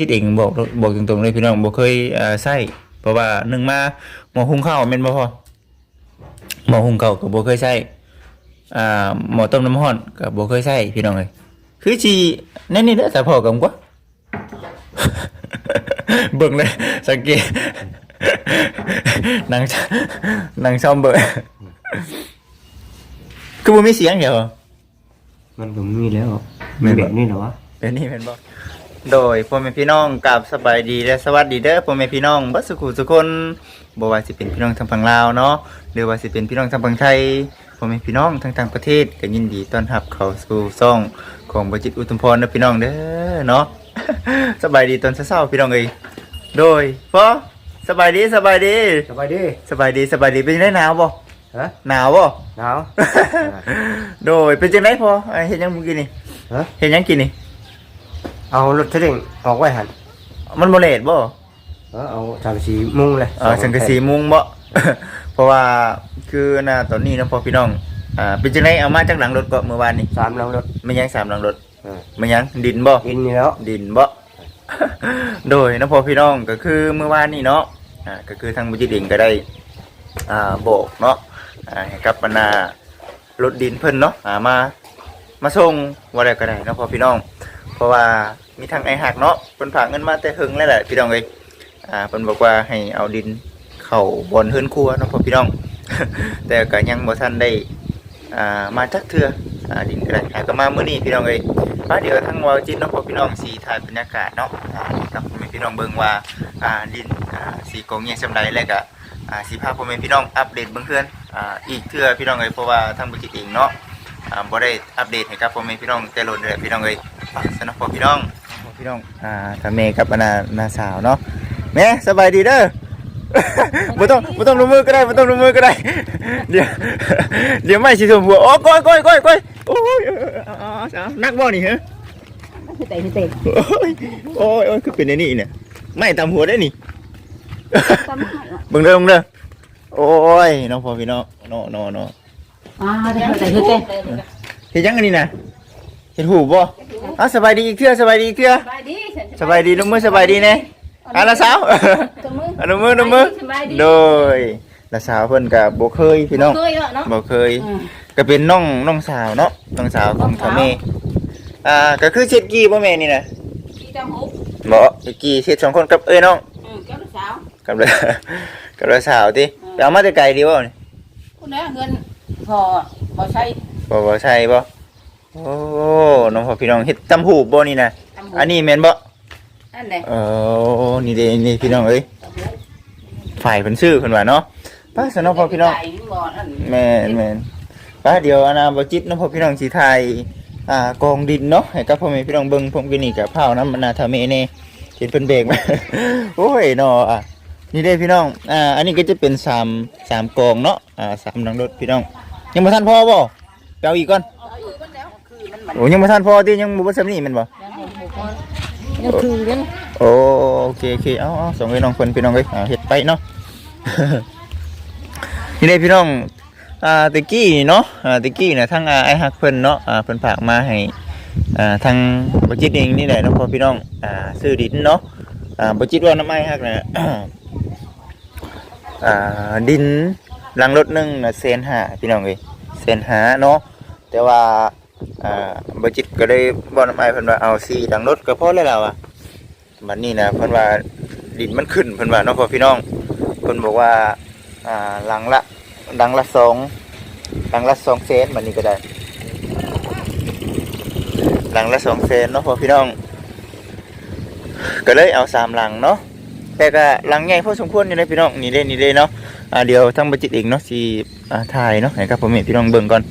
ຈິດເອງບອກ ບອກຕົງໆເລີຍພີ່ນ້ອງ ບໍ່ເຄີຍ ເອີ ໃຊ້ ເພາະວ່າໜຶ່ງມາ ໝໍ້ຫຸງເຂົ້າແມ່ນບໍ່ພໍ່? ໝໍ້ຫຸງເຂົ້າກໍບໍ່ເຄີຍໃຊ້ ອ່າ ໝໍ້ຕົ້ມນ້ຳຮ້ອນກໍບໍ່ເຄີຍໃຊ້ພີ່ນ້ອງເອີຍ. ຄືຊິແນວນີ້ແຫຼະ ຖ້າພໍກັນກວ່າ ເບິ່ງເລີຍ ສັງເກດ ນັ່ງ ນັ່ງຊອມເບິ່ງ ຄືບໍ່ມີສຽງແທ້? ມັນກໍມີແລ້ວ ແມ່ນບໍ່? ແບບນີ້ແຫຼະວະ ແບບນີ້ແມ່ນບໍ່? ໂດຍ ພໍ່ແມ່ພີ່ນ້ອງ ກາບສະບາຍດີ ແລະ ສະຫວັດດີເດີ ພໍ່ແມ່ພີ່ນ້ອງເບິດສູ່ຜູ້ສູ່ຄົນ ບໍ່ວ່າຊິເປັນພີ່ນ້ອງທາງຝັ່ງລາວເນາະ ຫຼືວ່າຊິເປັນພີ່ນ້ອງທາງຝັ່ງໄທ ພໍ່ແມ່ພີ່ນ້ອງທາງຕ່າງປະເທດ ກໍຍິນດີຕ້ອນຮັບເຂົ້າສູ່ຊ່ອງຂອງບໍ່ຈິດ ອຸດມພອນເດີພີ່ນ້ອງເດີເນາະ. ສະບາຍດີຕອນເຊົ້າໆ ພີ່ນ້ອງເອີຍ. ໂດຍ ພໍ່ ສະບາຍດີ ສະບາຍດີ ສະບາຍດີ ສະບາຍດີ ສະບາຍດີ ເປັນຈັ່ງໃດ ໜາວບໍ່? ຮະ? ໜາວບໍ່? ໜາວ. ໂດຍ ເປັນຈັ່ງໃດພໍ່ ເຮັດຫຍັງມື້ກີ້ນີ້? ຮະ? ເຮັດຫຍັງກີ້ນີ້? ເອົາລົດໄຖເຫຼັ້ງອອກໄວ້ຫັ້ນ. ມັນບໍ່ແດດບໍ່? ເອີ ເອົາສັງກະສີມຸງແຫຼະ. ເອີ ສັງກະສີມຸງບໍ່? ເພາະວ່າຄືນະ ຕອນນີ້ເນາະ ພໍ່ພີ່ນ້ອງ ອ່າ ເປັນຈັ່ງໃດ ເອົາມາຈັກຫຼັງລົດເກາະມື້ວານນີ້? ສາມຫຼັງລົດ. ແມ່ນຫຍັງສາມຫຼັງລົດ? ເອີ ແມ່ນຫຍັງ ດິນບໍ່? ດິນນີ້ແຫຼະ. ດິນບໍ່? ໂດຍເນາະ ພໍ່ພີ່ນ້ອງ ກໍຄືມື້ວານນີ້ເນາະ ອ່າ ກໍຄືທາງບໍ່ຈິດເອງກໍໄດ້ ອ່າ ບອກເນາະ ອ່າ ໃຫ້ກັບບັນດາລົດດິນເພິ່ນເນາະ ອ່າ ມາ ມາສົ່ງວ່າແລ້ວກໍໄດ້ເນາະ ພໍ່ພີ່ນ້ອງ ເພາະວ່າມີທາງອ້າຍຮັກເນາະ ເພິ່ນຝາກເງິນມາແຕ່ເຫິງແລ້ວແຫຼະ ພີ່ນ້ອງເອີຍ. ອ່າ ເພິ່ນບອກວ່າໃຫ້ເອົາດິນເຂົ້າບ່ອນເຮືອນຄົວເນາະ ພໍ່ພີ່ນ້ອງ ແຕ່ກໍຍັງບໍ່ທັນໄດ້ ອ່າ ມາຈັກເທື່ອ ອ່າ ດິນກໍໄດ້ ອ່າ ກໍມາມື້ນີ້ ພີ່ນ້ອງເອີຍ. ມາ ດຽວທາງເວົ້າຈິດເນາະ ພໍ່ພີ່ນ້ອງ ຊິຖ່າຍບັນຍາກາດເນາະ ອ່າ ໃຫ້ກັບພໍ່ແມ່ພີ່ນ້ອງເບິ່ງວ່າ ອ່າ ດິນ ອ່າ ຊິກອງໃຫຍ່ສ່ຳໃດ ແລ້ວກໍ ອ່າ ຊິພາພໍ່ແມ່ພີ່ນ້ອງອັບເດດເບິ່ງເຮືອນ ອ່າ ອີກເທື່ອ ພີ່ນ້ອງເອີຍ ເພາະວ່າທາງບໍ່ຈິດເອງເນາະ ອ່າ ບໍ່ໄດ້ອັບເດດໃຫ້ກັບພໍ່ແມ່ພີ່ນ້ອງແຕ່ດົນແລ້ວ ພີ່ນ້ອງເອີຍ. ໄປ ຊັ້ນເນາະ ພໍ່ພີ່ນ້ອງ ພີ່ນ້ອງ ອ່າ ຖ້າແມ່ກັບອັນນ່າ ນ້າສາວເນາະ. ແມ່ ສະບາຍດີເດີ ບໍ່ຕ້ອງ ບໍ່ຕ້ອງລົງມືກໍໄດ້ ບໍ່ຕ້ອງລົງມືກໍໄດ້ ດຽວ ດຽວໄມ້ຊິຖ້ວມຫົວ. ໂອ້ ໂອ້ຍ ໂອ້ຍ ໂອ້ຍ ໂອ້ຍ ເອີ ເອີ ເອີ ເອົາ ເອົາ ເອົາ ໜັກບໍ່ນີ້ ຮະ? ຄືເຕະ ຄືເຕະ ໂອ້ຍ ໂອ້ຍ ໂອ້ຍ ຄືເປັນແນວນີ້ນີ້ ໄມ້ຕຳຫົວໄດ້ນີ້ ຕຳໄມ້ ເບິ່ງເດີ ເບິ່ງເດີ. ໂອ້ຍ ເນາະ ພໍ່ພີ່ນ້ອງ ເນາະ ເນາະ ເນາະ. ອ່າ ເຮັດຫຍັງອັນນີ້ນະ? ເຮັດຫຍັງອັນນີ້ນະ? ເຮັດຫູກບໍ່? ເຮັດຫູກ. ອ້າວ ສະບາຍດີອີກເທື່ອ ສະບາຍດີອີກເທື່ອ ສະບາຍດີ ສະບາຍດີ ນົບມືສະບາຍດີແດ່. ອ່າ ລະສາວ ນົບມື ນົບມື ນົບມື ສະບາຍດີ ໂດຍ ລະສາວເພິ່ນກໍບໍ່ເຄີຍພີ່ນ້ອງ ບໍ່ເຄີຍເນາະ ບໍ່ເຄີຍ ອືມ ກໍເປັນນ້ອງ ນ້ອງສາວເນາະ ນ້ອງສາວຂອງ ນ້ອງສາວ ເຖົ້າແມ່. ອ່າ ກໍຄືເຊັດກີ່ບໍ່ແມ່ນີ້ນະ? ກີ່ຕຳຫູກ ບໍ່ ກີ່ເຊັດສອງຄົນກັບເອື້ອຍນ້ອງ ອືມ ກັບລະສາວ ກັບລະ ກັບລະສາວຕິ ອືມ ໄປເອົາມາແຕ່ໄກຕິບໍ່ນີ້? ພຸ້ນແຫຼະ ເຮືອນພໍ່ບໍ່ໃຊ້ ພໍ່ບໍ່ໃຊ້ບໍ່? ໂອ້ ນ້ອງພໍ່ພີ່ນ້ອງ ເຮັດຕຳຫູກບໍ່ນີ້ນະ? ຕຳຫູກ ອັນນີ້ແມ່ນບໍ່? ອັນໃດ? ເອີ ນີ້ເດ້ ນີ້ພີ່ນ້ອງເອີຍ ຕຳຫູກ ຝ່າຍເພິ່ນຊື້ເພິ່ນວ່າເນາະ. ໄປຊັ້ນເນາະ ພໍ່ພີ່ນ້ອງ ແມ່ນໆ ໄປ ດຽວອັນນ່າ ບໍ່ຈິດເນາະ ພໍ່ພີ່ນ້ອງ ຊິຖ່າຍ ອ່າ ກອງດິນເນາະ ໃຫ້ກັບພໍ່ແມ່ພີ່ນ້ອງເບິ່ງ. ຜົມກໍນີ້ກໍພ້າວນຳອັນນ່າ ຖ້າແມ່ແດ່ ເຫັນເພິ່ນແບກມາ ໂອ້ຍເນາະ. ອ່າ ນີ້ເດ້ພີ່ນ້ອງ ອ່າ ອັນນີ້ກໍຈະເປັນສາມ ສາມກອງເນາະ ອ່າ ສາມຫຼັງລົດພີ່ນ້ອງ. ຍັງບໍ່ທັນພໍບໍ່? ໄປເອົາອີກກ່ອນ. ໂອ້ ຍັງບໍ່ທັນພໍຕິ ຍັງບໍ່ເບິດສ່ຳນີ້ແມ່ນບໍ່? ຍັງບໍ່ພໍ ຍັງຄືກັນ. ໂອເຄ ໂອເຄ ເອົາ ເອົາ ສອງເອື້ອຍນ້ອງເພິ່ນ ພີ່ນ້ອງເອີຍ ເຮັດໄປເນາະ. ນີ້ເດ້ພີ່ນ້ອງ ອ່າ ແຕ່ກີ້ນີ້ເນາະ ອ່າ ແຕ່ກີ້ນະ ທາງ ອ່າ ອ້າຍຮັກເພິ່ນເນາະ ອ່າ ເພິ່ນຝາກມາໃຫ້ ອ່າ ທາງບໍ່ຈິດເອງນີ້ແຫຼະເນາະ ພໍ່ພີ່ນ້ອງ ອ່າ ຊື້ດິນເນາະ. ອ່າ ບໍ່ຈິດເວົ້ານຳອ້າຍຮັກນະ ອ່າ ດິນຫຼັງລົດໜຶ່ງນະ ແສນຫ້າ ພີ່ນ້ອງເອີຍ ແສນຫ້າເນາະ. ແຕ່ວ່າ ອ່າ ບໍ່ຈິດກໍເລີຍເວົ້ານຳອ້າຍເພິ່ນວ່າ ເອົາສີ່ຫຼັງລົດກໍພໍແລ້ວ ລາວວ່າ. ບັດນີ້ນະ ເພິ່ນວ່າດິນມັນຂຶ້ນ ເພິ່ນວ່າເນາະ ພໍ່ພີ່ນ້ອງ. ເພິ່ນບອກວ່າ ອ່າ ຫຼັງລະ ຫຼັງລະສອງ ຫຼັງລະສອງແສນ ບັດນີ້ກໍໄດ້ ຫຼັງລະສອງແສນເນາະ ພໍ່ພີ່ນ້ອງ. ກໍເລີຍເອົາສາມຫຼັງເນາະ ແຕ່ກໍຫຼັງໃຫຍ່ພໍສົມຄວນຢູ່ເດ້ພີ່ນ້ອງ. ນີ້ເດ້ ນີ້ເດ້ເນາະ ອ່າ ດຽວທາງບໍ່ຈິດເອງເນາະ ຊິ ອ່າ ຖ່າຍເນາະ ໃຫ້ກັບພໍ່ແມ່ພີ່ນ້ອງເບິ່ງກ່ອນ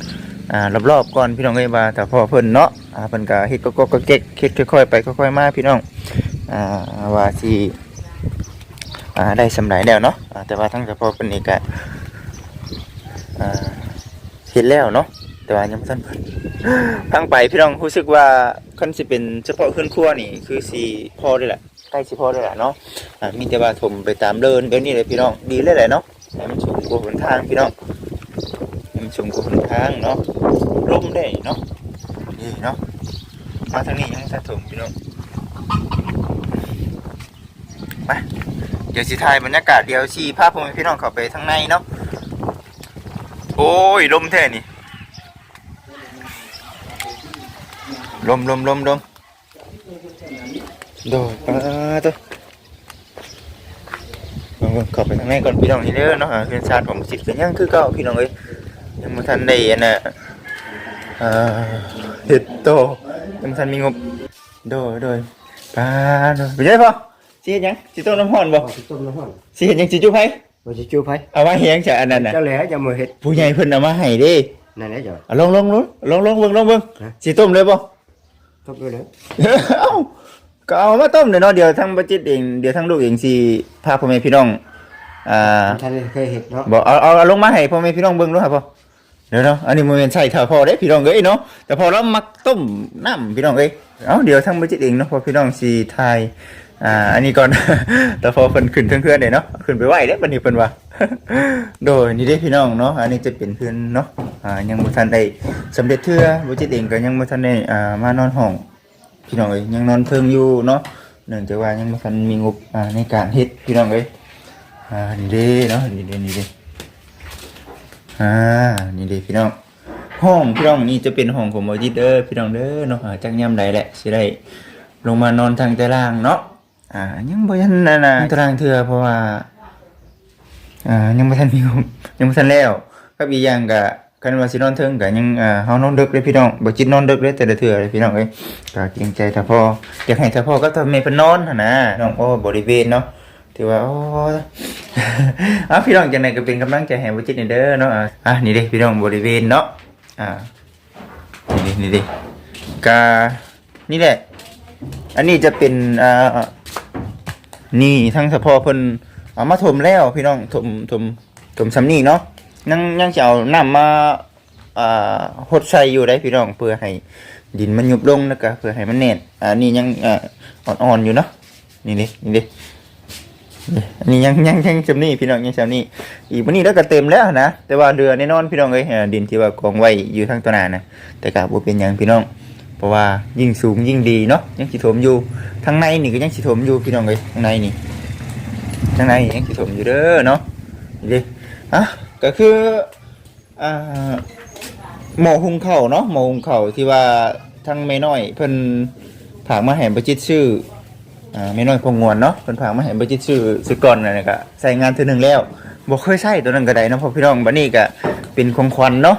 ອ່າ ລອບໆກ່ອນ ພີ່ນ້ອງເອີຍ ວ່າຖ້າພໍ່ເພິ່ນເນາະ ອ່າ ເພິ່ນກໍເຮັດກໍໆແກະໆ ເຮັດຄ່ອຍໆໄປຄ່ອຍໆມາ ພີ່ນ້ອງ ອ່າ ວ່າຊິ ອ່າ ໄດ້ສ່ຳໃດແລ້ວເນາະ. ອ່າ ແຕ່ວ່າທາງສະເພາະເພິ່ນນີ້ກໍ ອ່າ ເຮັດແລ້ວເນາະ ແຕ່ວ່າຍັງບໍ່ທັນເບິດ. ທາງໄປ ພີ່ນ້ອງ ຮູ້ສຶກວ່າຄັນຊິເປັນສະເພາະເຮືອນຄົວນີ້ ຄືຊິພໍເລີຍແຫຼະ ໃກ້ຊິພໍແລ້ວລະເນາະ. ອ່າ ມີແຕ່ວ່າຖົມໄປຕາມເດີ່ນແບບນີ້ແຫຼະພີ່ນ້ອງ ດີແລ້ວແຫຼະເນາະ ໃຫ້ມັນສູງກວ່າຫົນທາງພີ່ນ້ອງ ໃຫ້ມັນສູງກວ່າຫົນທາງເນາະ. ລົມເດ້ເນາະ ນີ້ເນາະ ມາທາງນີ້ຍັງສະຖົມພີ່ນ້ອງ. ດຽວຊິຖ່າຍບັນຍາກາດ ດຽວຊິພາພໍ່ແມ່ພີ່ນ້ອງເຂົ້າໄປທາງໃນເນາະ. ໂອ້ຍ ລົມແທ້ນີ້ ລົມ ລົມ ລົມ ລົມ. ໂດຍ ປາໂຕ ເບິ່ງໆ ເຂົ້າໄປທາງໃນກ່ອນພີ່ນ້ອງ ນີ້ເດີເນາະ. ເຮືອນຊານຂອງບໍ່ຈິດກໍຍັງຄືເກົ່າພີ່ນ້ອງເອີຍ ຍັງບໍ່ທັນໄດ້ອັນນ່າ ເຮັດຕໍ່ ຍັງບໍ່ທັນມີງົບ. ໂດຍ ໂດຍ ປາໂຕ ເປັນໃດພໍ່ ຊິເຮັດຫຍັງ? ຊິຕົ້ມນ້ຳຮ້ອນບໍ່? ຊິຕົ້ມນ້ຳຮ້ອນ. ຊິເຮັດຫຍັງ? ຊິຈຸໄຟ? ບໍ່ຊິຈຸໄຟ. ເອົາມາເຮັດຫຍັງຊະອັນນັ້ນນະ? ເຈົ້າແຫຼະ ເຈົ້າມາເຮັດ. ຜູ້ໃຫຍ່ເພິ່ນເອົາມາໃຫ້ເດ້. ນັ້ນແຫຼະເຈົ້າ. ເອົາ ລອງ ລອງ ລອງ ລອງເບິ່ງ ລອງເບິ່ງ. ຮະ? ຊິຕົ້ມເລີຍບໍ່? ຕົ້ມເລີຍແຫຼະ. ເອົ້າ ກໍເອົາມາຕົ້ມເລີຍເນາະ. ດຽວທາງບໍ່ຈິດເອງ ດຽວທາງລູກເອງຊິພາພໍ່ແມ່ພີ່ນ້ອງ ອ່າ ທ່ານເຄີຍເຮັດເນາະ. ບໍ່ ເອົາ ເອົາ ເອົາລົງມາໃຫ້ພໍ່ແມ່ພີ່ນ້ອງເບິ່ງດູຫາພໍ່. ເດີເນາະ ອັນນີ້ບໍ່ແມ່ນໃສ່ຖ້າພໍ່ເດ້ພີ່ນ້ອງເອີຍເນາະ ແຕ່ພໍ່ລາວມັກຕົ້ມນ້ຳພີ່ນ້ອງເອີຍ. ເອົາ ດຽວທາງບໍ່ຈິດເອງເນາະ ພໍ່ພີ່ນ້ອງຊິຖ່າຍ ອ່າ ອັນນີ້ກ່ອນ ແຕ່ພໍ່ເພິ່ນຂຶ້ນເທິງເຮືອນເດ້ເນາະ ຂຶ້ນໄປໄຫວ້ເດ້ບັດນີ້ເພິ່ນວ່າ. ໂດຍ ນີ້ເດ້ພີ່ນ້ອງເນາະ ອັນນີ້ຈະເປັນເຮືອນເນາະ ອ່າ ຍັງບໍ່ທັນໄດ້ສຳເລັດເທື່ອ. ບໍ່ຈິດເອງກໍຍັງບໍ່ທັນໄດ້ ອ່າ ມານອນຫ້ອງ ພີ່ນ້ອງເອີຍ ຍັງນອນເທິງຢູ່ເນາະ ເນື່ອງຈາກວ່າຍັງບໍ່ທັນມີງົບ ອ່າ ໃນການເຮັດພີ່ນ້ອງເອີຍ. ອ່າ ນີ້ເດ້ເນາະ ນີ້ເດ້ ນີ້ເດ້ ອ່າ ນີ້ເດ້ພີ່ນ້ອງ ຫ້ອງພີ່ນ້ອງ ນີ້ຈະເປັນຫ້ອງຂອງບໍ່ຈິດເດີພີ່ນ້ອງເດີເນາະ. ອ່າ ຈັກຍາມໃດແຫຼະຊິໄດ້ລົງມານອນທາງຕາລ່າງເນາະ. ອ່າ ຍັງບໍ່ທັນອັນນ່າຕາລ່າງເທື່ອ ເພາະວ່າ ອ່າ ຍັງບໍ່ທັນມີ ຍັງບໍ່ທັນແລ້ວ ກັບອີກຢ່າງກະ ຄັນວ່າຊິນອນເທິງກະຍັງ ເຮົານອນເດິກເດ້ພີ່ນ້ອງ ບໍ່ຈິດນອນເດິກເດ້ແຕ່ລະເທື່ອເດ້ພີ່ນ້ອງເອີຍ. ກະເກງໃຈຖ້າພໍ່ ຢາກໃຫ້ຖ້າພໍ່ກັບຖ້າແມ່ເພິ່ນນອນຫັ້ນນະນ້ອງ. ໂອ້ ບໍລິເວນເນາະ ຖືວ່າ ໂອ້ ເອົາ ພີ່ນ້ອງ ຈັ່ງໃດກໍເປັນກຳລັງໃຈໃຫ້ບໍ່ຈິດແດ່ເດີເນາະ. ອ່າ ນີ້ເດ້ພີ່ນ້ອງ ບໍລິເວນເນາະ ອ່າ ນີ້ເດ້ ນີ້ເດ້ ກະ ນີ້ແຫຼະ ອັນນີ້ຈະເປັນ ອ່າ ນີ້ທາງສະເພາະເພິ່ນເອົາມາຖົມແລ້ວພີ່ນ້ອງ ຖົມ ຖົມ ຖົມຊ່ຳນີ້ເນາະ. ຍັງ ຍັງຊິເອົານ້ຳມາ ອ່າ ຫົດໃສ່ຢູ່ໄດ໋ພີ່ນ້ອງ ເພື່ອໃຫ້ດິນມັນຍຸບລົງ ແລ້ວກະເພື່ອໃຫ້ມັນແໜ້ນ. ອັນນີ້ຍັງ ອ່າ ອ່ອນໆຢູ່ເນາະ. ນີ້ເດ້ ນີ້ເດ້ ນີ້ ອັນນີ້ຍັງ ຍັງ ຍັງຊ່ຳນີ້ພີ່ນ້ອງ ຍັງຊ່ຳນີ້. ອີກມື້ນີ້ລາວກໍເຕັມແລ້ວນະ ແຕ່ວ່າເຫຼືອແນ່ນອນພີ່ນ້ອງເອີຍ ເອີ ດິນທີ່ວ່າກອງໄວ້ຢູ່ທາງຕໍ່ໜ້ານະ. ແຕ່ກໍບໍ່ເປັນຫຍັງພີ່ນ້ອງ ເພາະວ່າຍິ່ງສູງຍິ່ງດີເນາະ. ຍັງຊິຖົມຢູ່ ທາງໃນນີ້ກໍຍັງຊິຖົມຢູ່ພີ່ນ້ອງເອີຍ ທາງໃນນີ້ ທາງໃນນີ້ຍັງຊິຖົມຢູ່ເດີເນາະ. ນີ້ເດ້ ອ່ະ ກໍຄື ອ່າ ໝໍ້ຫຸງເຂົ້າເນາະ ໝໍ້ຫຸງເຂົ້າທີ່ວ່າທາງແມ່ນ້ອຍເພິ່ນຝາກມາໃຫ້ບໍ່ຈິດຊື້ ອ່າ ແມ່ນ້ອຍພອງງວນເນາະ ເພິ່ນຝາກມາໃຫ້ບໍ່ຈິດຊື້ ຊື້ກ່ອນນັ້ນ ແລ້ວກະໃຊ້ງານເທື່ອໜຶ່ງແລ້ວ ບໍ່ເຄີຍໃຊ້ໂຕນັ້ນກໍໄດ້ເນາະພໍ່ພີ່ນ້ອງ. ບັດນີ້ກະເປັນຂອງຂວັນເນາະ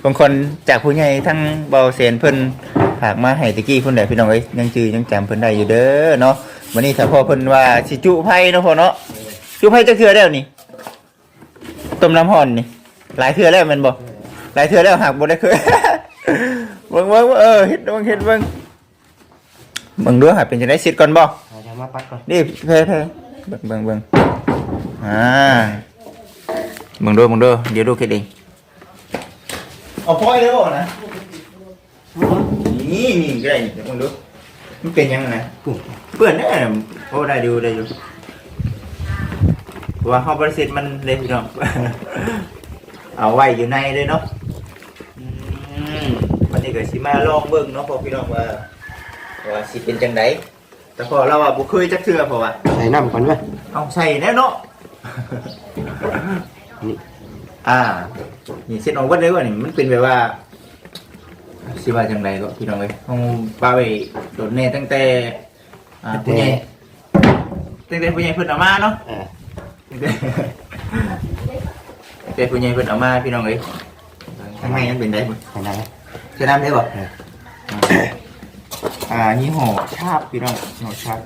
ຂອງຂວັນຈາກຜູ້ໃຫຍ່ທາງເບົາແສນເພິ່ນຝາກມາໃຫ້ແຕ່ກີ້ພຸ້ນແຫຼະພີ່ນ້ອງເອີຍ ຍັງຈື່ຍັງຈຳເພິ່ນໄດ້ຢູ່ເດີເນາະ. ບັດນີ້ຖ້າພໍ່ເພິ່ນວ່າຊິຈຸໄຟເນາະພໍ່ເນາະ ຈຸໄຟຈັກເທື່ອແລ້ວນີ້? ຕົ້ມນ້ຳຮ້ອນນີ້ຫຼາຍເທື່ອແລ້ວແມ່ນບໍ່? ຫຼາຍເທື່ອແລ້ວຫາກບໍ່ໄດ້ເຄີຍ ເບິ່ງ ເບິ່ງ ເອີ ເຮັດເບິ່ງ ເຮັດເບິ່ງ ເບິ່ງດູຫາເປັນຈັ່ງໃດ ເສັດກ່ອນບໍ່? ເອົາມາປັດກ່ອນ ນີ້ແພ ແພ ເບິ່ງ ເບິ່ງ ເບິ່ງ ອ່າ ເບິ່ງດູ ເບິ່ງດູ ດຽວລູກເຮັດເອງ. ເອົາຟອຍເລີຍບໍ່ນະ? ນີ້ ນີ້ກໍໄດ້ນີ້ ເບິ່ງດູ ມັນເປັນຫຍັງນະ? ເປື້ອນເດ້. ໂອ້ ໄດ້ຢູ່ ໄດ້ຢູ່ ເພາະວ່າເຮົາບໍ່ໄດ້ເຊັດມັນເດ້ພີ່ນ້ອງ ເອົາໄວ້ຢູ່ໃນເດ້ເນາະ. ອືມ ບັດນີ້ກໍຊິມາລອງເບິ່ງເນາະ ພໍ່ພີ່ນ້ອງວ່າ ວ່າຊິເປັນຈັ່ງໃດ. ແຕ່ພໍ່ລາວວ່າບໍ່ເຄີຍຈັກເທື່ອ ເພາະວ່າ ໃສ່ນ້ຳກ່ອນເວີ້ຍ ເອົາໃສ່ແລ້ວເນາະ. ນີ້ ອ່າ ນີ້ເຊັດອອກເບິດເລີຍວ່ານີ້ ມັນເປັນແບບວ່າ ຊິວ່າຈັ່ງໃດກໍພີ່ນ້ອງເອີຍ ເຮົາປະໄວ້ດົນແນ່ ຕັ້ງແຕ່ ອ່າ ຜູ້ໃຫຍ່ ຕັ້ງແຕ່ຜູ້ໃຫຍ່ເພິ່ນເອົາມາເນາະ. ເອີ ຕັ້ງແຕ່ ຕັ້ງແຕ່ຜູ້ໃຫຍ່ເພິ່ນເອົາມາ ພີ່ນ້ອງເອີຍ. ທາງໃນມັນເປັນໃດພຸ້ນ ເປັນໃດ? ເສື້ອດຳໄດ້ບໍ່? ເອີ ອ່າ ຍີ່ຫໍ້ຊາບພີ່ນ້ອງ ຍີ່ຫໍ້ຊາບ.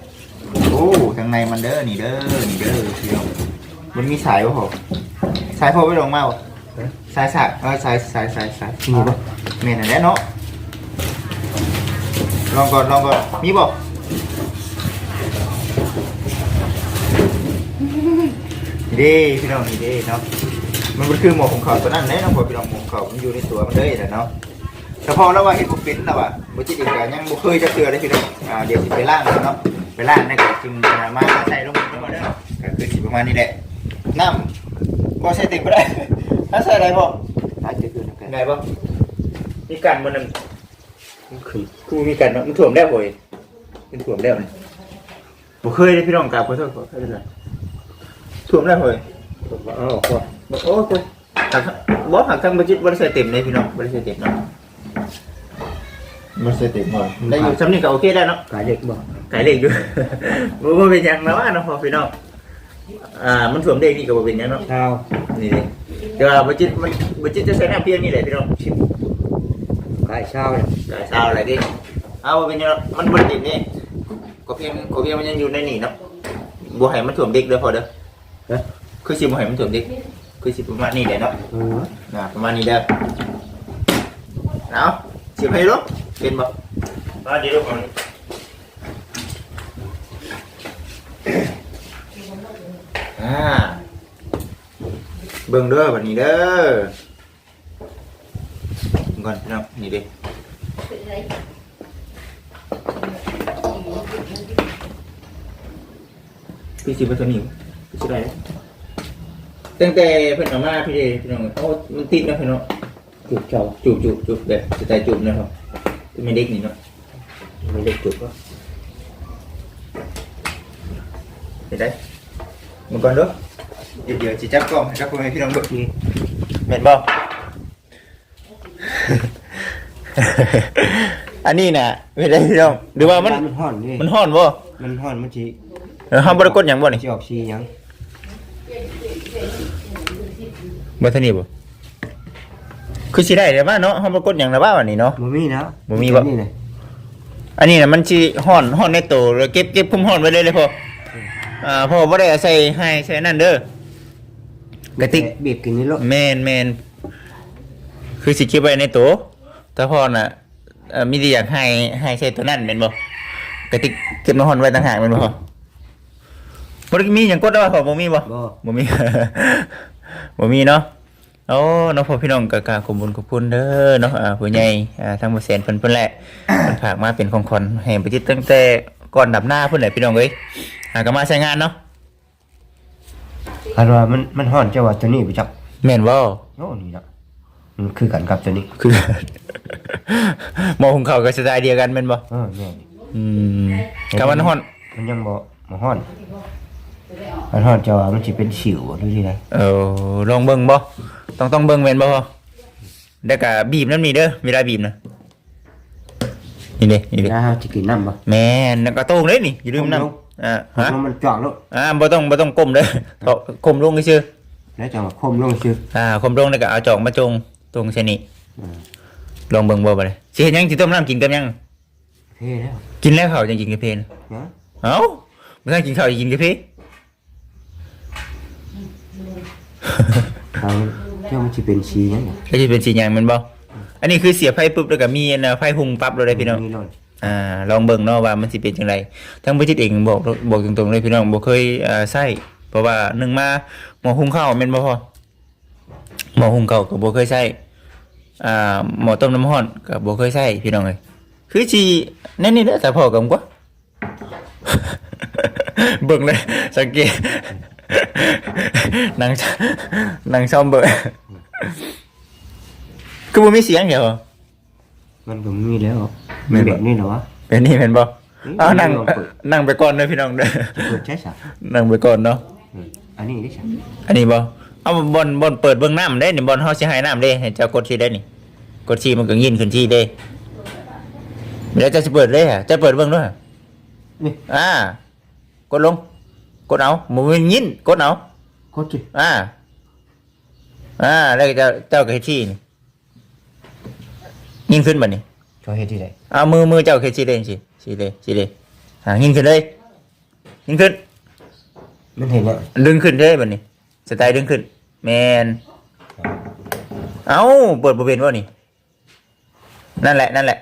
ໂອ້ ທາງໃນມັນເດີ ນີ້ເດີ ນີ້ເດີພີ່ນ້ອງ. ມັນມີສາຍບໍ່ພໍ່? ສາຍພໍ່ໄປລົງມາບໍ່? ເອີ ສາຍສາກ ເອີ ສາຍ ສາຍ ສາຍ ສາຍ ມີບໍ່? ແມ່ນຫັ້ນແຫຼະເນາະ. ລອງກ່ອນ ລອງກ່ອນ ມີບໍ່? ເດ້ພີ່ນ້ອງ ນີ້ເດ້ເນາະ. ມັນບໍ່ຄືໝໍ້ຫຸງເຂົ້າຕົວນັ້ນເດ້ເນາະ ພໍ່ພີ່ນ້ອງ ໝໍ້ຫຸງເຂົ້າມັນຢູ່ໃນຕົວມັນເລີຍນະເນາະ. ສະເພາະລາວວ່າເຮັດບໍ່ເປັນ ລາວວ່າ ບໍ່ຈິດເອງກໍຍັງບໍ່ເຄີຍຈັກເທື່ອເດ້ພີ່ນ້ອງ. ອ່າ ດຽວຊິໄປລ້າງກ່ອນເນາະ ໄປລ້າງແລ້ວກໍຈຶ່ງ ອ່າ ມາໃສ່ລົງເດີ. ກໍຄືຊິປະມານນີ້ແຫຼະ ນ້ຳບໍ່ໃສ່ເຕັມບໍ່ໄດ້. ຖ້າໃສ່ໄດ້ບໍ່? ໄດ້ຄືກັນ ໄດ້ບໍ່? ມີກັນບໍ່ນັ້ນ? ຄືມີກັນເນາະ ມັນຖ້ວມແລ້ວໂຫຍ ມັນຖ້ວມແລ້ວນີ້. ບໍ່ເຄີຍເດ້ພີ່ນ້ອງ ກາບຂໍໂທດ ຂໍອະໄພຫຼາຍ. ຖ້ວມແລ້ວເຮີ້ຍ. ເອົາອອກກ່ອນ. ໂອ້ຍ ຫາກ ບໍ່ ຫາກທາງບໍ່ຈິດບໍ່ໄດ້ໃສ່ເຕັມເດ້ພີ່ນ້ອງ ບໍ່ໄດ້ໃສ່ເຕັມເນາະ ບໍ່ໄດ້ໃສ່ເຕັມ. ໄດ້ຢູ່ ສ່ຳນີ້ກໍໂອເຄແລ້ວເນາະ. ກາຍເຫຼັກບໍ່? ກາຍເຫຼັກຢູ່. ບໍ່ ບໍ່ເປັນຫຍັງນະວ່າເນາະ ພໍ່ພີ່ນ້ອງ. ອ່າ ມັນຖ້ວມເດັກນີ້ກໍບໍ່ເປັນຫຍັງເນາະ. ນີ້ເດ້ ແຕ່ວ່າບໍ່ຈິດ ມັນ ບໍ່ຈິດຈະໃສ່ນ້ຳພຽງນີ້ແຫຼະພີ່ນ້ອງ. ກາຍຊາວແລ້ວ ກາຍຊາວແລ້ວເດ້. ເອົາ ບໍ່ເປັນຫຍັງດອກ ມັນບໍ່ໄດ້ເຕັມເດ້. ກໍພຽງ ກໍພຽງມັນຍັງຢູ່ໃນນີ້ເນາະ ບໍ່ໃຫ້ມັນຖ້ວມເດັກເດີພໍ່ເດີ. ຮະ? ຄືຊິບໍ່ໃຫ້ມັນຖ້ວມເດັກ ຄືຊິປະມານນີ້ແຫຼະເນາະ. ເອີ ນະ ປະມານນີ້ເດີ. ເອົາ ຊິໃຫ້ລົງ ເຫັນບໍ່? ມາດີລູກ ອາ ເບິ່ງເດີ ບັດນີ້ເດີ. ກ່ອນພີ່ນ້ອງ ນີ້ເດ້ ຄືຊິບໍ່ເທົ່ານີ້ ຄືຊິໄດ້. ຕັ້ງແຕ່ເພິ່ນເອົາມາພີ້ເດ້ພີ່ນ້ອງ. ໂອ້ ມັນຕິດເນາະພີ່ນ້ອງ. ຈູບເຈົ້າ ຈູບ ຈູບ ຈູບ ແບບສະໄຕຈູບເນາະ ແມ່ເດັກນີ້ເນາະ. ແມ່ເດັກຈູບບໍ່ ເຮັດໄດ້. ເບິ່ງກ່ອນເດີ ດຽວ ດຽວຊິຈັບກ້ອງໃຫ້ກັບພໍ່ແມ່ພີ່ນ້ອງເບິ່ງ. ນີ້ ແມ່ນບໍ່? ອັນນີ້ນະ ເຮັດໄດ້ພີ່ນ້ອງ ຫຼືວ່າມັນ ມັນຮ້ອນເດ້. ມັນຮ້ອນບໍ່? ມັນຮ້ອນ ມັນຊິ ເອີ ເຮົາບໍ່ໄດ້ກົດຫຍັງບໍ່ນີ້? ຊິອອກສີຫຍັງ? ບໍ່ ເທົ່ານີ້ບໍ່? ຄືຊິໄດ້ແລ້ວວ່າເນາະ ເຮົາບໍ່ກົດຫຍັງແລ້ວວ່າ ອັນນີ້ເນາະ. ບໍ່ມີນະ ບໍ່ມີບໍ່? ອັນນີ້ນະ ອັນນີ້ນະ ມັນຊິຮ້ອນ ຮ້ອນໃນໂຕ ແລ້ວເກັບ ເກັບຄວາມຮ້ອນໄວ້ເລີຍເດ້ພໍ່. ເອີ ອ່າ ເພາະວ່າບໍ່ໄດ້ເອົາໃສ່ໄຮ່ໃສ່ນັ້ນເດີ ກະຕິກ ແບບກິນນີ້ໂລດ. ແມ່ນໆ ຄືຊິເກັບໄວ້ໃນໂຕ ຖ້າພໍນະ ເອີ ມີແຕ່ຢາກໃຫ້ ໃຫ້ໃສ່ໂຕນັ້ນແມ່ນບໍ່? ກະຕິກເກັບນ້ຳຮ້ອນໄວ້ຕ່າງຫາກແມ່ນບໍ່? ບໍ່ໄດ້ມີຫຍັງກົດດອກ ບໍ່ມີບໍ່? ບໍ່ ບໍ່ມີ ບໍ່ມີເນາະ. ໂອ້ ເນາະ ພໍ່ພີ່ນ້ອງ ກະກາບຂອບບຸນຂອບຄຸນເດີເນາະ ອ່າ ຜູ້ໃຫຍ່ ອ່າ ທາງບໍ່ແສນເພິ່ນ ເພິ່ນແຫຼະ ເພິ່ນຝາກມາເປັນຂອງຂວັນໃຫ້ບໍ່ຈິດ ຕັ້ງແຕ່ກ່ອນດຳນາພຸ້ນແຫຼະພີ່ນ້ອງເອີຍ. ອ່າ ກະມາໃຊ້ງານເນາະ. ຄັນວ່າມັນ ມັນຮ້ອນ ເຈົ້າວ່າໂຕນີ້ບໍ່ຈັກ. ແມ່ນບໍ່? ໂອ້ ນີ້ລະ ມັນຄືກັນກັບໂຕນີ້ ຄື ໝໍ້ຫຸງເຂົ້າກໍສະໄຕດຽວກັນແມ່ນບໍ່? ເອີ ແມ່ນ. ອືມ ຄັນວ່າມັນຮ້ອນ ມັນຍັງບໍ່ ບໍ່ຮ້ອນ ມັນຮ້ອນ ເຈົ້າວ່າມັນຊິເປັນສິວບໍ່ ຫຼືຈັ່ງໃດ? ເອີ ລອງເບິ່ງບໍ່? ຕ້ອງ ຕ້ອງເບິ່ງແມ່ນບໍ່? ແລ້ວກໍບີບນຳນີ້ເດີ ເວລາບີບນະ. ນີ້ເດ້ ນີ້ເດ້ ເວລາເຮົາຊິກິນນ້ຳບໍ່? ແມ່ນ ແລ້ວກໍໂຕ່ງເດ້ນີ້ ຢ່າລືມນ້ຳ. ກ້ມລົງ ອ່າ ຮະ ກ້ມລົງມັນຈອກໂລດ. ອ່າ ບໍ່ຕ້ອງ ບໍ່ຕ້ອງກົ້ມເດີ ເທາະ ກົ້ມລົງຊື່ໆ. ແລ້ວຈັ່ງວ່າກົ້ມລົງຊື່. ອ່າ ກົ້ມລົງແລ້ວກໍເອົາຈອກມາຈົ່ງ ຈົ່ງໃສ່ນີ້. ອ່າ ລອງເບິ່ງບໍ່ບາດນີ້ ຊິເຮັດຫຍັງ? ຊິຕົ້ມນ້ຳກິນກັບຫຍັງ? ເພແລ້ວ ກິນແລ້ວເຂົ້າຈັ່ງກິນກາເຟນະ. ເອົ້າ ບໍ່ທັນກິນເຂົ້າ ກິນກາເຟ. ເອົາ ເຈົ້າມັນຊິເປັນສີຫຍັງ? ກໍຊິເປັນສີຫຍັງແມ່ນບໍ່? ອັນນີ້ຄືເສຍໄຟປຶບ ແລ້ວກໍມີອັນ ໄຟຮຸ່ງປັບໂລດເດ້ພີ່ນ້ອງ. ອ່າ ລອງເບິ່ງເນາະວ່າມັນຊິເປັນຈັ່ງໃດ. ທາງບໍຈິດເອງບອກ ບອກຕົງໆເລີຍພີ່ນ້ອງ ບໍ່ເຄີຍ ເອີ ໃຊ້ ເພາະວ່າໜຶ່ງມາ ໝໍ້ຫຸງເຂົ້າແມ່ນບໍ່ພໍ່? ໝໍ້ຫຸງເຂົ້າກໍບໍ່ເຄີຍໃຊ້ ອ່າ ໝໍ້ຕົ້ມນ້ຳຮ້ອນກໍບໍ່ເຄີຍໃຊ້ພີ່ນ້ອງເອີຍ. ຄືຊິແນວນີ້ແຫຼະ ສະເພາະກັນກວ່າ ເບິ່ງເລີຍ ສັງເກດ ນັ່ງ ນັ່ງຊອມເບິ່ງ ຄືບໍ່ມີສຽງແທ້. ມັນກໍມີແລ້ວ ແມ່ນບໍ່? ແບບນີ້ແຫຼະວະ ແບບນີ້ແມ່ນບໍ່? ອືມ ເອົາ ນັ່ງ ນັ່ງໄປກ່ອນເດີພີ່ນ້ອງເດີ. ເປີດໃຊ້ຊະ ນັ່ງໄປກ່ອນເນາະ. ເອີ ອັນນີ້ເດ້ຊະ ອັນນີ້ບໍ່? ເອົາ ບ່ອນ ບ່ອນເປີດເບິ່ງນ້ຳເດ້ນີ້ ບ່ອນເຮົາຊິໃຫ້ນ້ຳເດ້ ໃຫ້ເຈົ້າກົດທີ່ໄດ້ນີ້ ກົດທີ່ມັນກໍຍິນຂຶ້ນທີ່ເດ້. ແລ້ວເຈົ້າຊິເປີດເລີຍ ເຈົ້າເປີດເບິ່ງດ້ວຍ ນີ້ ອ່າ ກົດລົງ ກົດເອົາ ບໍ່ແມ່ນຍິນ ກົດເອົາ ກົດຊິ ອ່າ ອ່າ ແລ້ວເຈົ້າ ເຈົ້າກໍເຮັດທີ່ນີ້ ຍິງຂຶ້ນບັດນີ້ ເຈົ້າເຮັດທີ່ໃດ? ເອົາມື ມືເຈົ້າເຮັດຊີ້ເດ້ ຊີ້ ຊີ້ເດ້ ຊີ້ເດ້ ອ່າ ຍິງຂຶ້ນເລີຍ ຍິງຂຶ້ນ ມັນເຫັນແລ້ວ ດຶງຂຶ້ນເດ້ບັດນີ້ ສະໄຕດຶງຂຶ້ນ ແມ່ນ ເອົ້າ ເປີດບໍ່ເປັນບໍ່ນີ້? ນັ້ນແຫຼະ ນັ້ນແຫຼະ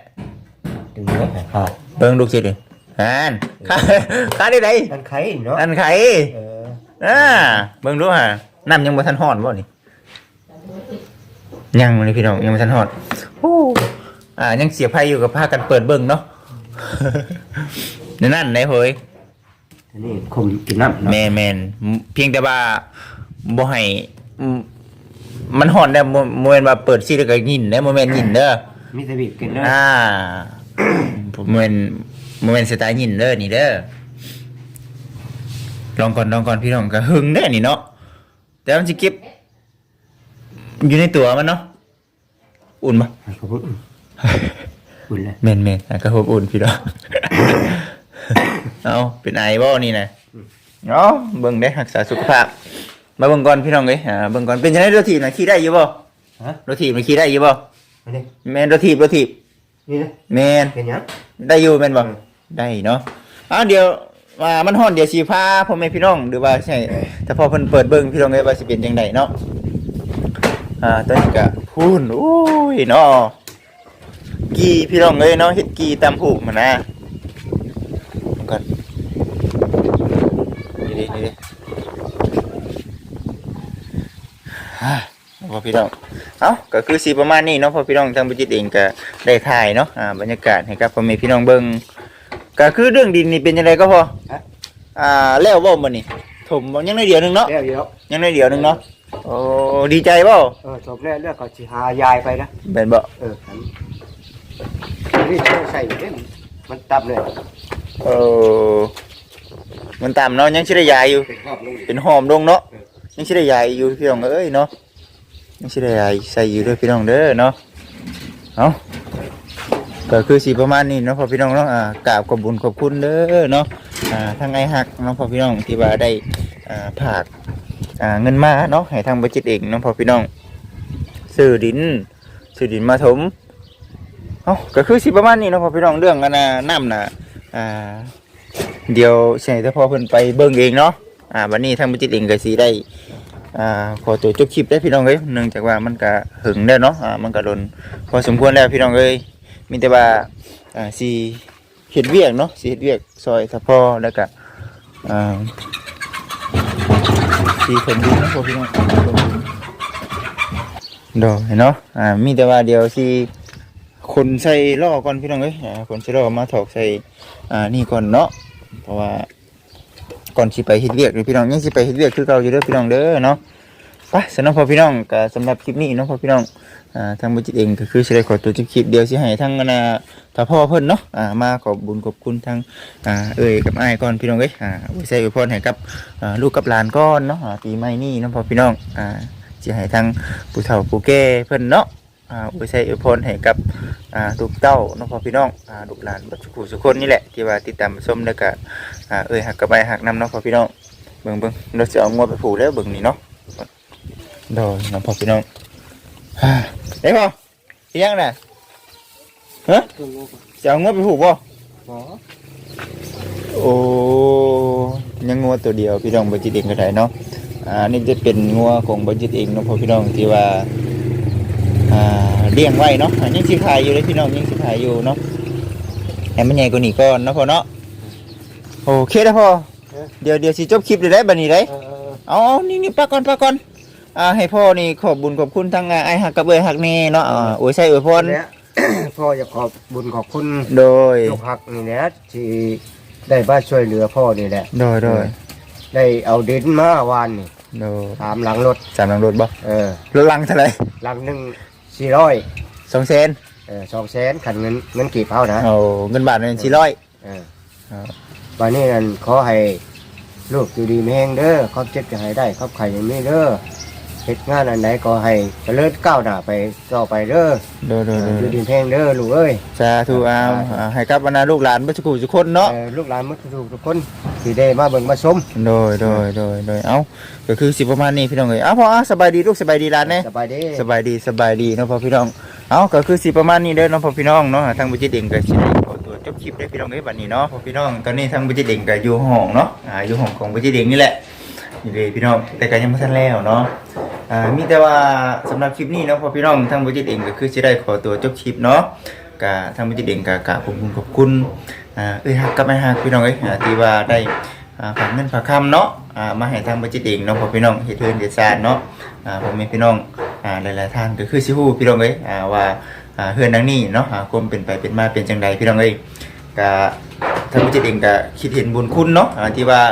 ດຶງເລີຍຂາດ ເບິ່ງລູກຊິເດ້ ຫັ້ນ ຂາດ ຂາດໄດ້ໃດ ອັນໄຂເນາະ ອັນໄຂ ເອີ ອ່າ ເບິ່ງດູຫາ ນ້ຳຍັງບໍ່ທັນຮ້ອນບໍ່ນີ້? ຍັງເລີຍພີ່ນ້ອງ ຍັງບໍ່ທັນຮອດ. ໂອ້ ອ່າ ຍັງເສຍໄຟຢູ່ ກໍພາກັນເປີດເບິ່ງເນາະ ແນວນັ້ນໄດ໋ເຮີ້ຍ. ອັນນີ້ຄົມກິນນ້ຳເນາະ ແມ່ນໆ ພຽງແຕ່ວ່າບໍ່ໃຫ້ ມັນຮ້ອນແລ້ວ ບໍ່ ບໍ່ແມ່ນວ່າເປີດຊິແລ້ວກໍຍິນເດ້ ບໍ່ແມ່ນຍິນເດີ ມີແຕ່ບີບກິນເດີ ອ່າ ບໍ່ແມ່ນ ບໍ່ແມ່ນສະໄຕຍິນເດີ ນີ້ເດີ. ລອງກ່ອນ ລອງກ່ອນພີ່ນ້ອງ ກໍເຫິງເດ້ນີ້ເນາະ ແຕ່ມັນຊິເກັບຢູ່ໃນຕົວມັນເນາະ. ອຸ່ນບໍ່? ອ່າ ກໍບໍ່ອຸ່ນ ອຸ່ນແລ້ວ ແມ່ນໆ ອ່າ ກໍອົບອຸ່ນພີ່ນ້ອງ. ເອົາ ເປັນໄອບໍ່ນີ້ນະ? ອືມ ເອົາ ເບິ່ງເດ້ ຮັກສາສຸຂະພາບ. ມາເບິ່ງກ່ອນພີ່ນ້ອງເອີຍ ອ່າ ເບິ່ງກ່ອນ. ເປັນຈັ່ງໃດ ລົດຖີບນະ ຂີ່ໄດ້ຢູ່ບໍ່? ຮະ? ລົດຖີບນະ ຂີ່ໄດ້ຢູ່ບໍ່? ອັນນີ້ ແມ່ນ ລົດຖີບ ລົດຖີບ. ນີ້ນະ ແມ່ນ ເປັນຫຍັງ? ໄດ້ຢູ່ແມ່ນບໍ່? ເອີ ໄດ້ເນາະ. ອ້າວ ດຽວ ອ່າ ມັນຮ້ອນ ດຽວຊິພາພໍ່ແມ່ພີ່ນ້ອງ ຫຼືວ່າໃຫ້ສະເພາະເພິ່ນເປີດເບິ່ງພີ່ນ້ອງເອີຍ ວ່າຊິເປັນຈັ່ງໃດເນາະ. ອ່າ ຕອນນີ້ກະພຸ້ນ ໂອ້ຍເນາະ ກີ່ພີ່ນ້ອງເອີຍເນາະ ເຮັດກີ່ຕຳຫູກຫັ້ນນະ. ເບິ່ງກ່ອນ ນີ້ເດ້ ນີ້ເດ້ ອ່າ ພໍ່ພີ່ນ້ອງ. ເອົ້າ ກໍຄືຊິປະມານນີ້ເນາະພໍ່ພີ່ນ້ອງ ທາງບໍ່ຈິດເອງກໍໄດ້ຖ່າຍເນາະ ອ່າ ບັນຍາກາດໃຫ້ກັບພໍ່ແມ່ພີ່ນ້ອງເບິ່ງ. ກໍຄືເລື່ອງດິນນີ້ເປັນຈັ່ງໃດກໍພໍ່? ຮະ? ອ່າ ແລ້ວບໍ່ມື້ນີ້? ຖົມບໍ່? ຍັງໜ້ອຍດຽວໜຶ່ງເນາະ? ແລ້ວຢູ່ດອກ ຍັງໜ້ອຍດຽວໜຶ່ງເນາະ. ເອີ ໂອ້ ດີໃຈບໍ່? ເອີ ຖົມແລ້ວ ແລ້ວກໍຊິຫາຢາຍໄປນະ ແມ່ນບໍ່? ເອີ ອັນນີ້ໃສ່ຢູ່ເດ້ ມັນຕ່ຳເລີຍ. ເອີ ມັນຕ່ຳເນາະ ຍັງຊິໄດ້ຢາຍຢູ່ ເປັນຫອມລົງ ເປັນຫອມລົງເນາະ. ເອີ ຍັງຊິໄດ້ຢາຍຢູ່ພີ່ນ້ອງເອີຍເນາະ ຍັງຊິໄດ້ຢາຍໃສ່ຢູ່ເດີພີ່ນ້ອງເດີເນາະ. ເອົ້າ ກໍຄືຊິປະມານນີ້ເນາະພໍ່ພີ່ນ້ອງເນາະ. ອ່າ ກາບຂອບບຸນຂອບຄຸນເດີເນາະ ອ່າ ທາງອ້າຍຮັກເນາະພໍ່ພີ່ນ້ອງ ທີ່ວ່າໄດ້ ອ່າ ຝາກ ອ່າ ເງິນມາເນາະ ໃຫ້ທາງບໍ່ຈິດເອງເນາະພໍ່ພີ່ນ້ອງ ຊື້ດິນ ຊື້ດິນມາຖົມ. ເອົ້າ ກໍຄືຊິປະມານນີ້ເນາະພໍ່ພີ່ນ້ອງ ເລື່ອງອັນນ່າ ນ້ຳນະ ອ່າ ດຽວຊິໃຫ້ສະເພາະເພິ່ນໄປເບິ່ງເອງເນາະ. ອ່າ ບັດນີ້ທາງບໍ່ຈິດເອງກໍຊິໄດ້ ອ່າ ຂໍຕົວຈົບຄລິບເດີພີ່ນ້ອງເອີຍ ເນື່ອງຈາກວ່າມັນກະເຫິງແລ້ວເນາະ ອ່າ ມັນກະດົນພໍສົມຄວນແລ້ວພີ່ນ້ອງເອີຍ. ມີແຕ່ວ່າ ອ່າ ຊິເຮັດວຽກເນາະ ຊິເຮັດວຽກຊ່ອຍສະເພາະ ແລ້ວກະ ອ່າ ຊິຖົມດິນເນາະພໍ່ພີ່ນ້ອງ ຖົມດິນ ໂດຍເນາະ. ອ່າ ມີແຕ່ວ່າດຽວຊິຂົນໃສ່ລໍ້ກ່ອນພີ່ນ້ອງເອີຍ ອ່າ ຂົນໃສ່ລໍ້ມາຖອກໃສ່ ອ່າ ນີ້ກ່ອນເນາະ ເພາະວ່າ ກ່ອນຊິໄປເຮັດວຽກເດີພີ່ນ້ອງ ຍັງຊິໄປເຮັດວຽກຄືເກົ່າຢູ່ເດີພີ່ນ້ອງເດີເນາະ. ໄປຊັ້ນເນາະພໍ່ພີ່ນ້ອງ ກໍສຳລັບຄລິບນີ້ເນາະພໍ່ພີ່ນ້ອງ ອ່າ ທາງບໍ່ຈິດເອງກໍຄືຊິໄດ້ຂໍຕົວຈົບຄລິບ ດຽວຊິໃຫ້ທາງອັນນ່າ ຖ້າພໍ່ເພິ່ນເນາະ ອ່າ ມາຂອບບຸນຂອບຄຸນທາງ ອ່າ ເອື້ອຍກັບອ້າຍກ່ອນພີ່ນ້ອງເອີຍ ອ່າ ອວຍໄຊອວຍພອນໃຫ້ກັບ ອ່າ ລູກກັບຫຼານກ່ອນເນາະ ອ່າ ປີໃໝ່ນີ້ເນາະພໍ່ພີ່ນ້ອງ ອ່າ ຊິໃຫ້ທາງຜູ້ເຖົ້າຜູ້ແກ່ເພິ່ນເນາະ ອ່າ ອວຍໄຊອວຍພອນໃຫ້ກັບ ອ່າ ລູກເຕົ້າເນາະພໍ່ພີ່ນ້ອງ ອ່າ ລູກຫຼານເບິດສູ່ຜູ້ສູ່ຄົນນີ້ແຫຼະ ທີ່ວ່າຕິດຕາມຮັບຊົມ ແລ້ວກະ ອ່າ ເອື້ອຍຮັກກັບອ້າຍຮັກນຳເນາະພໍ່ພີ່ນ້ອງ. ເບິ່ງໆ ລາວຊິເອົາງົວໄປຜູກແລ້ວເບິ່ງນີ້ເນາະ ໂດຍເນາະພໍ່ພີ່ນ້ອງ. ເດ້ພໍ່ ເຮັດຫຍັງນະ? ຮະ? ຈະເອົາງົວໄປຜູກບໍ່? ບໍ່. ໂອ້ ຍັງງົວໂຕດຽວພີ່ນ້ອງ ບໍ່ຈິດເອງກໍໄດ້ເນາະ. ອ່າ ນີ້ຈະເປັນງົວຂອງບໍ່ຈິດເອງເນາະພໍ່ພີ່ນ້ອງ ທີ່ວ່າ ອ່າ ລ້ຽງໄວ້ເນາະ ອ່າ ຍັງຊິຂາຍຢູ່ເດ້ພີ່ນ້ອງ ຍັງຊິຂາຍຢູ່ເນາະ. ໃຫ້ມັນໃຫຍ່ກວ່ານີ້ກ່ອນເນາະພໍ່ເນາະ. ໂອເຄເດີ້ພໍ່ ເອີ ດຽວ ດຽວຊິຈົບຄລິບເລີຍໄດ໋ບັດນີ້ໄດ໋. ເອີ ເອີ ເອີ ເອົາ ເອົາ ນີ້ ນີ້ ປະກ່ອນ ປະກ່ອນ. ອ່າ ໃຫ້ພໍ່ນີ້ຂອບບຸນຂອບຄຸນທາງ ອ່າ ອ້າຍຮັກກັບເອື້ອຍຮັກແນ່ເນາະ ເອີ ອວຍໄຊອວຍພອນ. ພໍ່ຢາກຂອບບຸນຂອບຄຸນ ໂດຍ ລູກຮັກນີ້ແຫຼະ ທີ່ໄດ້ມາຊ່ວຍເຫຼືອພໍ່ນີ້ແຫຼະ. ໂດຍ ໂດຍ ໄດ້ເອົາດິນມາວານນີ້ ໂດຍ ສາມຫຼັງລົດ ສາມຫຼັງລົດບໍ່? ເອີ ລົດຫຼັງເທົ່າໃດ? ຫຼັງໜຶ່ງສີ່ຮ້ອຍ ສອງແສນ. ເອີ ສອງແສນ ຄັນເງິນ ເງິນກີບເຮົານະ. ໂອ້ ເງິນບາດແມ່ນສີ່ຮ້ອຍ. ເອີ ບາດນີ້ນັ້ນ ຂໍໃຫ້ລູກຢູ່ດີມີແຮງເດີ ຄວາມເຈັບຢ່າໃຫ້ໄດ້ ຄວາມໄຂ້ຢ່າມີເດີ ເຮັດງານອັນໃດກໍໃຫ້ຈະເລີນກ້າວໜ້າໄປຕໍ່ໄປເດີ. ໂດຍ ໂດຍ ເອີ ໂດຍ ຢູ່ດີມີແຮງເດີລູກເອີຍ. ສາທຸ. ອ່າ ສາທຸ ອ່າ ໃຫ້ກັບບັນດາລູກຫຼານເບິດທຸກຜູ້ທຸກຄົນເນາະ. ເອີ ລູກຫຼານເບິດທຸກໆຄົນທີ່ໄດ້ມາເບິ່ງມາຊົມ. ໂດຍ ໂດຍ ໂດຍ ໂດຍ ເອົ້າ ກໍຄືຊິປະມານນີ້ພີ່ນ້ອງເອີຍ. ເອົ້າ ພໍ່ ອ່າ ສະບາຍດີລູກ ສະບາຍດີຫຼານແນ່. ສະບາຍດີ ສະບາຍດີ ສະບາຍດີເນາະພໍ່ພີ່ນ້ອງ. ເອົ້າ ກໍຄືຊິປະມານນີ້ເດີເນາະພໍ່ພີ່ນ້ອງເນາະ. ທາງບໍ່ຈິດເອງກໍຊິໄດ້ຂໍຕົວຈົບຄລິບເດີພີ່ນ້ອງເອີຍ ບັດນີ້ເນາະພໍ່ພີ່ນ້ອງ. ຕອນນີ້ທາງບໍ່ຈິດເອງກໍຢູ່ຫ້ອງເນາະ ອ່າ ຢູ່ຫ້ອງຂອງບໍ່ຈິດເອງນີ້ແຫຼະ ນີ້ເດ້ພີ່ນ້ອງ ແຕ່ກໍຍັງບໍ່ທັນແລ້ວເນາະ. ອ່າ ມີແຕ່ວ່າສຳລັບຄລິບນີ້ເນາະພໍ່ພີ່ນ້ອງ ທາງບໍ່ຈິດເອງກໍຄືຊິໄດ້ຂໍຕົວຈົບຄລິບເນາະ. ກະທາງບໍ່ຈິດເອງກະກາບຂອບຄຸນຂອບຄຸນ ອ່າ ເອື້ອຍຮັກກັບອ້າຍຮັກພີ່ນ້ອງເອີຍ ອ່າ ທີ່ວ່າໄດ້ ອ່າ ຝາກເງິນຝາກຄຳເນາະ ອ່າ ມາໃຫ້ທາງບໍ່ຈິດເອງເນາະ ພໍ່ພີ່ນ້ອງ ເຮັດເຮືອນເຮັດຊານເນາະ. ອ່າ ພໍ່ແມ່ພີ່ນ້ອງ ອ່າ ຫຼາຍໆທ່ານກໍຄືຊິຮູ້ພີ່ນ້ອງເອີຍ ອ່າ ວ່າ ອ່າ ເຮືອນຫຼັງນີ້ເນາະ ອ່າ ຄວາມເປັນໄປເປັນມາເປັນຈັ່ງໃດພີ່ນ້ອງເອີຍ. ກະທາງບໍ່ຈິດເອງກະຄິດເຫັນບຸນຄຸນເນາະ ອ່າ ທີ່ວ່າ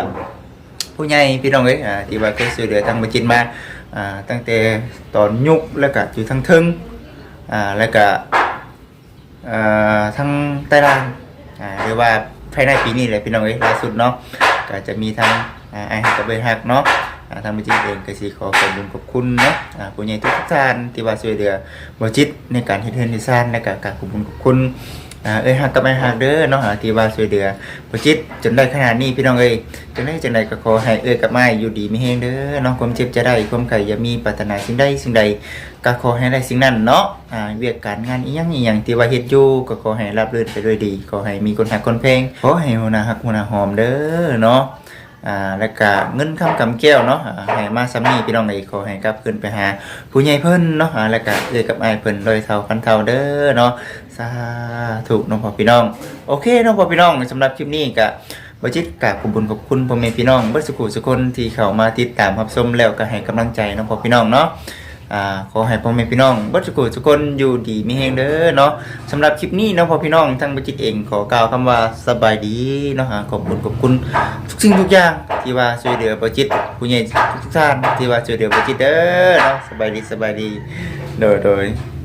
ຜູ້ໃຫຍ່ພີ່ນ້ອງເອີຍ ອ່າ ທີ່ວ່າເຄີຍຊ່ວຍເຫຼືອທາງບໍ່ຈິດມາ ອ່າ ຕັ້ງແຕ່ຕອນຍຸກ ແລ້ວກະຢູ່ທາງເທິງ ອ່າ ແລ້ວກະ ເອີ ທາງໃຕ້ລ່າງ ອ່າ ຫຼືວ່າພາຍໃນປີນີ້ແຫຼະພີ່ນ້ອງເອີຍ. ລ່າສຸດເນາະ ກໍຈະມີທັງ ອ່າ ອ້າຍຮັກກັບເອື້ອຍຮັກເນາະ. ອ່າ ທາງບໍ່ຈິດເອງກໍຊິຂໍຂອບບຸນຂອບຄຸນເນາະ ອ່າ ຜູ້ໃຫຍ່ທຸກໆທ່ານທີ່ວ່າຊ່ວຍເຫຼືອບໍ່ຈິດໃນການເຮັດເຮືອນເຮັດຊານ ແລະກະກາບຂອບບຸນຂອບຄຸນ ອ່າ ເອື້ອຍຮັກກັບອ້າຍຮັກເດີເນາະ ອ່າ ທີ່ວ່າຊ່ວຍເຫຼືອບໍ່ຈິດຈົນໄດ້ຂະໜາດນີ້ ພີ່ນ້ອງເອີຍ. ຈັ່ງໃດຈັ່ງໃດກໍຂໍໃຫ້ເອື້ອຍກັບອ້າຍຢູ່ດີມີແຮງເດີເນາະ ຄວາມເຈັບຈະໄດ້ ຄວາມໄຂ້ຢ່າມີ ປາດຖະໜາສິ່ງໃດສິ່ງໃດກໍຂໍໃຫ້ໄດ້ສິ່ງນັ້ນເນາະ. ອ່າ ວຽກການງານອີ່ຫຍັງອີ່ຫຍັງທີ່ວ່າເຮັດຢູ່ ກໍຂໍໃຫ້ລາບລື່ນໄປດ້ວຍດີ ຂໍໃຫ້ມີຄົນຮັກຄົນແພງ ຂໍໃຫ້ຫົວໜ້າຮັກຫົວໜ້າຫອມເດີເນາະ. ອ່າ ແລ້ວກະເງິນຄຳກຳແກ້ວເນາະ ອ່າ ໃຫ້ມາສ່ຳນີ້ ພີ່ນ້ອງເອີຍ ຂໍໃຫ້ກັບຄືນໄປຫາຜູ້ໃຫຍ່ເພິ່ນເນາະ ອ່າ ແລ້ວກະເອື້ອຍກັບອ້າຍເພິ່ນຮ້ອຍເທົ່າພັນເທົ່າເດີເນາະ ສາທຸເນາະພໍ່ພີ່ນ້ອງ. ໂອເຄເນາະພໍ່ພີ່ນ້ອງ ສຳລັບຄລິບນີ້ກະ ບໍ່ຈິດກາບຂອບບຸນຂອບຄຸນພໍ່ແມ່ພີ່ນ້ອງເບິດສູ່ຜູ້ສູ່ຄົນທີ່ເຂົ້າມາຕິດຕາມຮັບຊົມ ແລ້ວກໍໃຫ້ກຳລັງໃຈເນາະພໍ່ພີ່ນ້ອງເນາະ. ອ່າ ຂໍໃຫ້ພໍ່ແມ່ພີ່ນ້ອງເບິດສູ່ຜູ້ສູ່ຄົນຢູ່ດີມີແຮງເດີເນາະ. ສຳລັບຄລິບນີ້ເນາະພໍ່ພີ່ນ້ອງ ທາງບໍ່ຈິດເອງຂໍກ່າວຄຳວ່າສະບາຍດີເນາະ. ອ່າ ຂອບຄຸນຂອບຄຸນທຸກສິ່ງທຸກຢ່າງທີ່ວ່າຊ່ວຍເຫຼືອບໍ່ຈິດ ຜູ້ໃຫຍ່ທຸກໆທ່ານທີ່ວ່າຊ່ວຍເຫຼືອບໍ່ຈິດເດີເນາະ. ສະບາຍດີ ສະບາຍດີ ໂດຍ ໂດຍ.